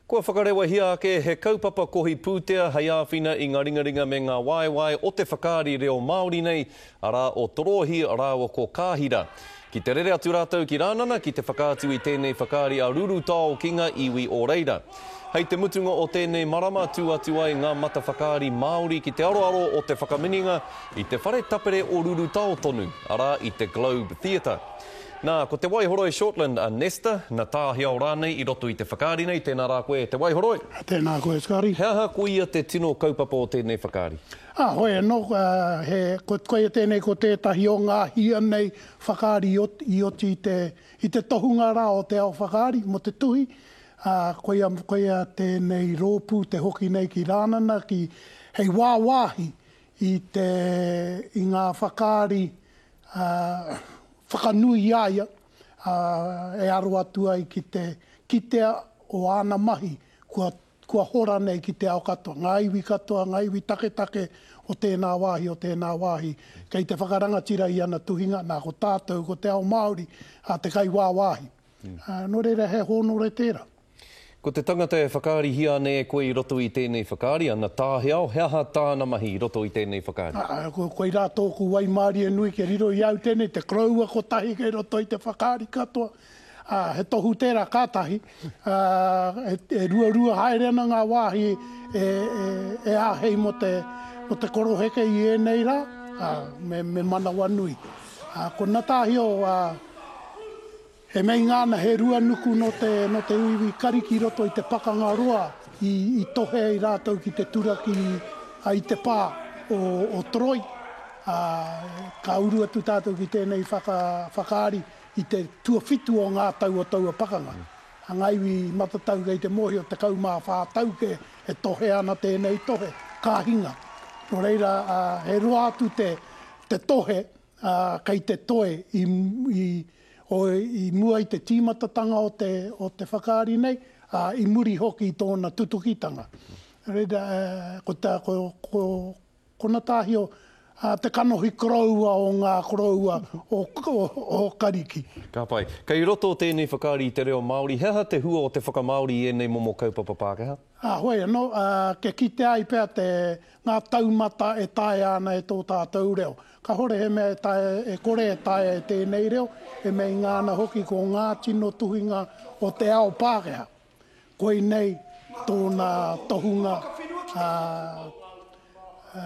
Kua whakarewahia ake he kaupapa kohi pūtea hei āwhina i ngā ringaringa me ngā waewae o te whakaari reo Māori nei, arā, o Toroihi rāua ko Kāhira. Ki te rere atu rātou ki Rānana ki te whakaatu i tēnei whakaari a Rurutao ki ngā iwi o reira. Hei te mutunga o tēnei marama tū atu ai ngā mata whakaari Māori ki te aroaro o te whakaminenga i te whare tapere o Rurutao tonu, arā, i te Globe Theatre. Nā, ko Te Waihoroi Shortland a Nesta, na Tāhiao rānei i roto i te whakaari nei, tēnā rā koe e Te Waihoroi. Tēnā koe Scotty. He aha koia te tino kaupapa o tēnei whakaari? Ā, hoi anō, he, ko, koia tēnei ko tētahi o ngā hia nei whakaari i oti, i oti i te, i te tohunga rā o te ao whakaari mō te tuhi, ā, koia, koia tēnei rōpū te hoki nei ki Rānana ki, hei wāwāhi i te, i ngā whakaari, ā, whakanui i a ia, ā, e aro atu ai ki te kitea o āna mahi kua, kua hora nei ki te ao katoa, ngā iwi katoa, ngā iwi taketake o tēnā wāhi, o tēnā wāhi, kei te whakarangatira i ana tuhinga, nā, ko tātou, ko te ao Māori, ā, te kaiwāwāhi. Ā, nō reira, he hōnore tērā. Ko te tangata e whakaarihia ana e koe i roto i tēnei whakaari, ana Tāhiao, he aha tāna mahi i roto i tēnei whakaari? Ā, koirā tōku waimārie nui kia riro i a au tēnei, te koroua kotahi kei roto i te whakaari katoa. Ā, he tohu tērā kātahi, ā, e ruarua haere ana ngā wāhi e, e, e āhei mō te, mō te koroheke i ēnei rā, ā, me, me manawanui. Ā, ko Natāhio, ā, E meinga ana he ruanuku nō te, nō te uiui kariki i roto i te pakanga roa i, i tohe ai rātou ki te turaki i te pā o, o Troy, ā, ka uru atu tātou ki tēnei whaka, whakaari i te tuawhitu o ngā tau o taua pakanga. A ngā iwi matatau kei te mōhio 14 tau kē e tohe ana tēnei tohe, ka hinga. Nō reira, ā, he roa atu te, te tohe, ā, kei te toe i, i, o, i mua i te tīmatatanga o te, o te whakaari nei, ā, i muri hoki i tōna tutukitanga. Reira, ā, ko tā, ko, ko, ko Natāhio, ā, te kanohi koroua o ngā koroua o, o, o Kariki. Ka pai. Kei roto tēnei whakaari i te reo Māori, he aha te hua o te whakamāori i ēnei momo kaupapa Pākehā? Ā, hoi anō, ā, kia kitea ai pea te, ngā taumata e taea ana e tō tātou reo. Kāhore he mea e taea, e kore e taea e tēnei reo, e meinga ana hoki ko ngā tino tuhinga o te ao Pākehā. Koinei tōna tohunga, ā, ā,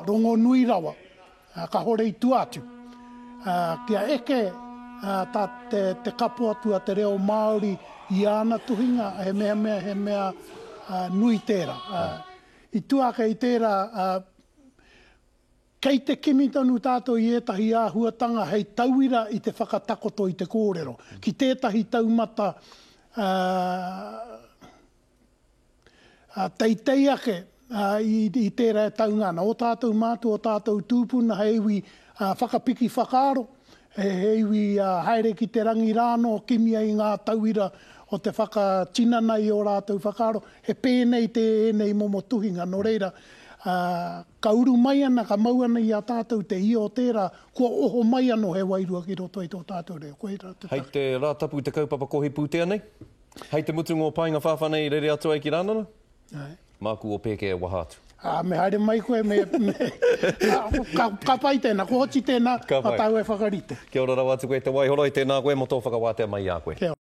rongonui rawa. Ā, kāhore i tua atu. Ā, kia eke tā te, te kapo atu a te reo Māori i āna tuhinga, he mea mea, he mea nui tērā. Ā, i tua ake i tērā, ā, kei te kimi tonu tātou i ētahi āhuatanga hei tauira i te whakatakoto i te kōrero, ki tētahi taumata, ā, Ā, teitei ake i tērā e taunga ana. Ō tātou mātua, ō tātou tūpuna he iwi whakapiki whakaaro, he iwi haere ki te rangi rānō, kimi ai i ngā tauira o te whakatinana i ō rātou whakaaro. He pēnei te ēnei momo tuhinga, nō reira, ka uru mai ana, ka mau ana i a tātou te ia o tērā, kua oho mai anō he wairua ki roto i tō tātou reo. Koirā te take. Hei te Rātapu te kaupapa kohi pūtea nei? Hei te mutunga o Paengawhāwhā nei rere atu ai ki Rānana? Āe. Māku o pēke e waha atu. Ā, me haere mai koe, me, me, ka, ka, ka pai tēnā, kua oti tēnā, Ka mā pai. tāua e whakarite. Kia ora rawa atu koe Te Waihoroi, tēnā koe mō tō whakawātea mai i a koe. Kia ora.